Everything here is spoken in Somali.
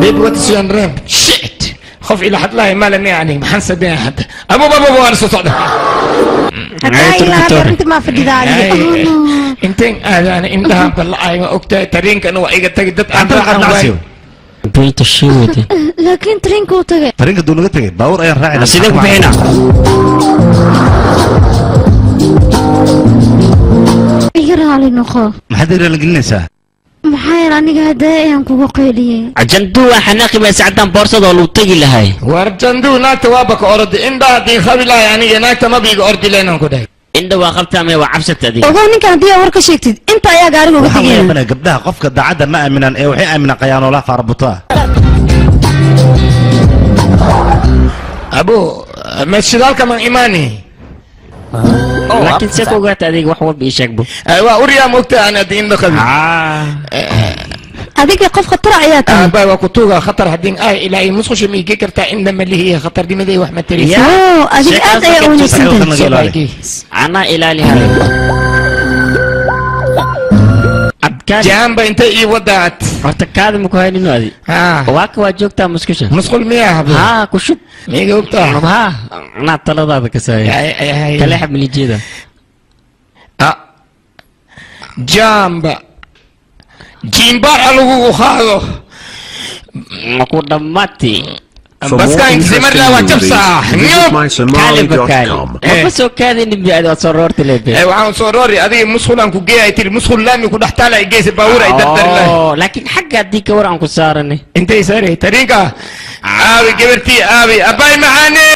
Baby, what is your name? Shit, qof ila hadlahay male miya? Aniga maxaan sameeyaa hadda? Abuub, abuub, waan soo socda. Hadaa ilaa hadda inta maa fadhidaa adiga? Inteen aadaan indhaha balacay, ma ogtahay? Tareenkana waa iga tagi, dad aan raacan waay. Beynta shiwade. Laakiin tareenka uu tagay. Tareenka duu naga tegay, baabuur ayaan raacayna. Sidee ku bixinaa? Iga raali noqo. Maxaad raali gelinaysaa? Maxaa yeele aniga hadda ayaan kugu qayliyey. Janduu waa xanaaqi maysa, caddaan boorsada oo lagu tegi lahay. War janduu, naagta waaba ka orodi. Indhaha haddii qabi lahay aniga, naagta maba iga ordi lahayn ku dhahay. Indha waa qabtaa mee? Waa cabsata adiga. Ogow, ninkan haddii aad war ka sheegtid, inta ayaa gaariga uga Waxaan la tegayna. yaabanaya gabdhaha qofka daacadda ma aaminaan ee waxay aaminaan qayaanoolaha faarabutaa. Abu ma shidaalka man imaani. Laakiin see ku ogaata adiga? Wax walba ii sheegbo. Waa uryaa, moogta aan haddii indho qabi. Adiga qof khatar ayaa tahay. Aabay, waa kutuuga khatar haddii ay ilaa ay musqusha ma igey kartaa? Indha ma lihiya, khatarnimaday wax ma taraysa. Oo adiga aad ayaa u wanaagsan tahay. Anaa ilaalihay. Jaamba intay ii wadaad. Horta kaada ma ku haynino adi? Waa ka waa joogtaa musqusha. Musqul miyaa? Haa, ku shub. Miiga hubtaa? Haa, anaa taladaada ka saaya kaleexa malijeeda. Jamba jimbar lagugu qaado. Ku dhammaati. For more Baskaan interesting simarla waa movies, jabsaa. visit mysomali.com. Maba soo kaadinin bi adi, waad soo roorti leebe. Waxaan soo roori, adiga musqulaan ku geeyay tiri, musqul laami ku dhex taala ay geysa, baabuur ay dardari lahay. Laakiin xagga haddii ka war aan ku saaranay. Intay saaray? Tariinka aabi, gabartii aabi, abaay macaane.